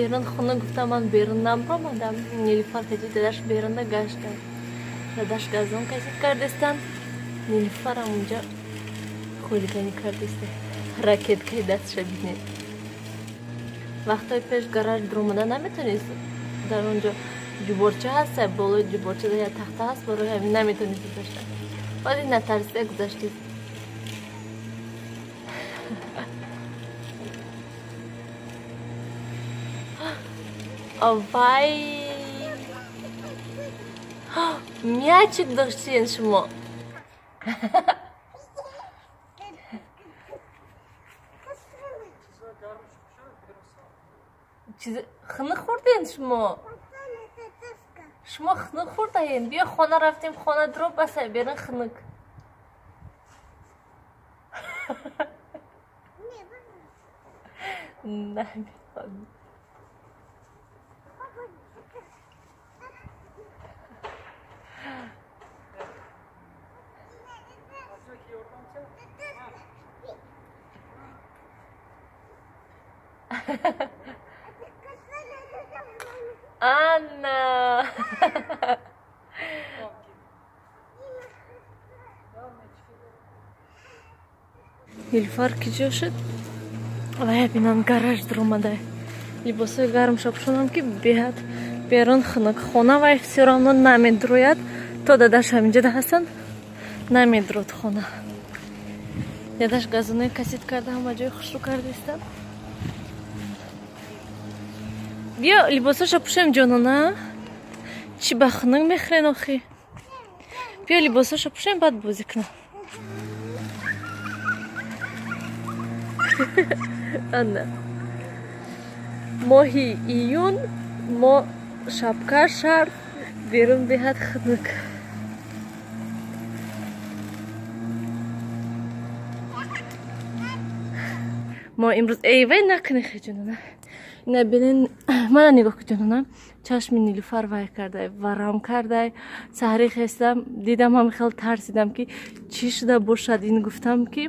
Берун хона гуфтам, ман берун набаромадам. Нилуфар каҷи дадаш берунда гаштам. Дадаш газон касид кардестанд. Нилуфарам унҷа хулиганӣ кардеста. Ракеткаи дастша бинед. Вақтҳои пеш гараж дуромада наметонист. Дар он ҷо ҷуборча ҳаст, болои ҷуборчада як тахта ҳаст, барои ҳамин наметонист гузашта. Вале натарсида гузаштед. Вай! Мячик доштен шумо. Чиз хунук хӯрден шумо? Шумо хунук хӯрдаен? Биё хона рафтем, хона дро басай, берун хунук. Намехоҳам. Анна! Нилуфар киҷо шуд? Вая бинам гараж дуромада. Либосҳои гармша пӯшонам, ки беҳад берун хунук. Хона вай всё равно намедурояд. То дадаш ҳаминҷода ҳастанд, намедурод хона. Дадаш газонои касид карда, ҳама ҷои хушрӯ кардистанд. Биё либосаша пӯшем, ҷонона. Чӣ ба хунук мехӯрен охи? Биё либосаша пӯшем, баъд бозӣ кунам. Анна. Моҳи июн мо шапка, шарф, берун беҳад хунук. Мо имрӯз эй вай накунӣ ҷонона. Ина бинен, мана нигоҳ кун ҷонона, чашми Нилуфар вай кардай, варам кардай. Саҳари хестам, дидам, ҳам хел тарсидам, ки чӣ шуда бошад ин, гуфтам, ки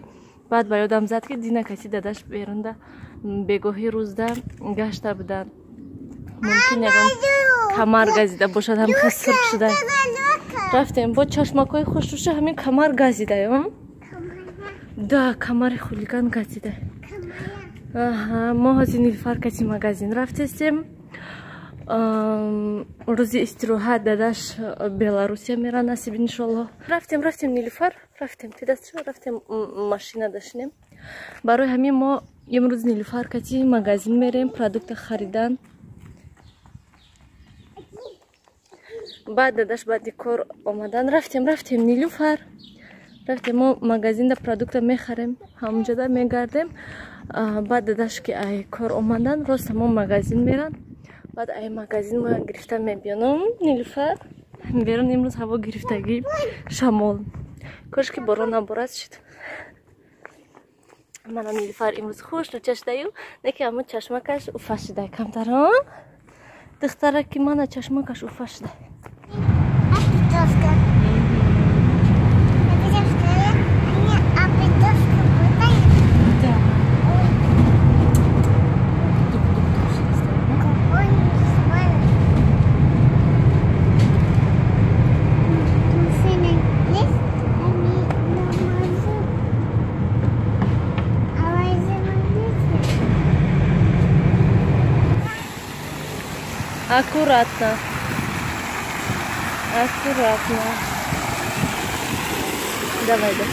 баъд ба ёдам зад, ки дина каси дадаш берунда бегоҳи рӯзда гашта буданд. Мумкин ягон камар газида бошад, ҳам хел сурх шуда. Рафтем, бо чашмакҳои хушрӯша ҳамин камар газида. Да, камари хулиган газида. Аҳа, мо ҳозир Нилуфар каси магазин рафтестем. Рӯзи истироҳат дадаш Беларусия мера, насиб иншолло. Рафтем, рафтем, Нилуфар, рафтем. Тидастшо рафтем, машина дашинем. Барои ҳамин мо имрӯз Нилуфар кати магазин мерем, продукта харидан. Баъд дадаш баъди кор омадан рафтем, рафтем, Нилуфар. Рафтем, мо магазинда продукта мехарем, ҳамонҷода мегардем. Баъд дадаш ки ай кор омадан, рост ҳамон магазин меран. Баъд ай магазин ма гирифта мебиёнам, Нилуфар. Берун имрӯз ҳаво гирифтагӣ, шамол. Кош ки борон наборад шуд. Мана Нилуфар имрӯз хуш рӯча шудаю, не ки ҳамон чашмакаш уфа шудай камтар, духтараки мана чашмакаш уфа шудай. Аккуратно. Аккуратно. Давай, да,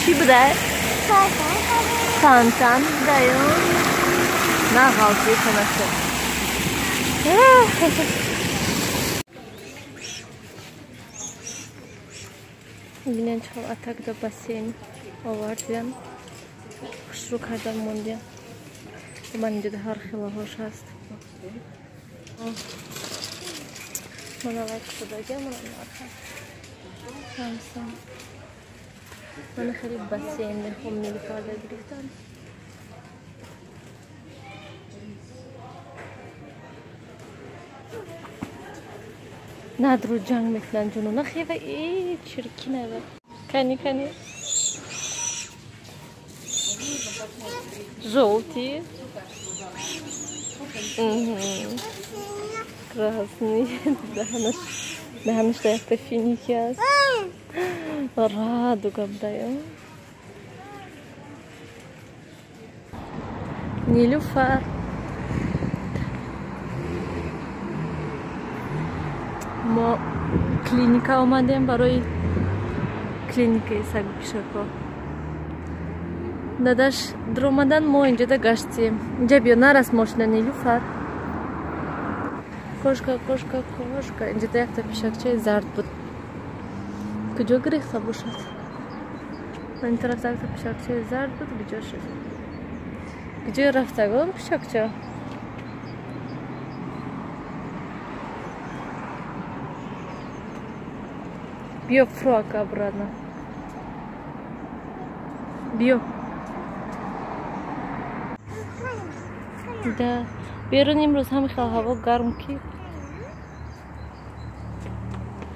чӣ будай? Фонтан будаю. На ғалти ханаша. Бинен чӣ хел атак да бассейн овардиям. Хушрӯ карда мондиям. Ман инҷода ҳар хелаҳош ҳаст. Мана лайк шудагиам, мана нарха. Ҳамсан. Мана хеле бассейн мехом Нилуфарда гирифтам. Надру ҷанг мекунанд ҷонона хева э чиркинава. Кани кани. Жёлтый. Угу. Красный. Даҳанаш якта финики аст. Радуга бдаё. Нилюфар. Мо клиника омадем барои клиникаи сагу пишакҳо. Дадаш дуромадан мо инҷода гаштем. Инҷа биё нарас мошина Нилюфар. Кошка, кошка, кошка. Инҷода якта пишакчаи зард буд. Куҷо гирифта бошад? Ин тараф якта пишакчаи зард буд, куҷо шуд? Куҷо рафтагон пишакча? Биё фрока обратно. Биё. Да. Берун имрӯз ҳам хел ҳаво гарм ки.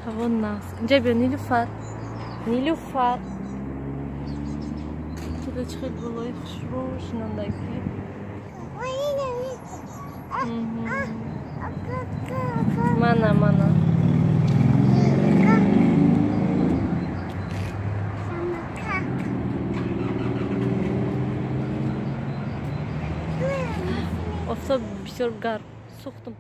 Ҳаво нағз. Инҷа биё Нилюфар. Нилюфар. Чида чӣ хел гулои хушрӯ шинондагӣ. Мана, мана. Офтоб бисёр гарм. Сӯхтум.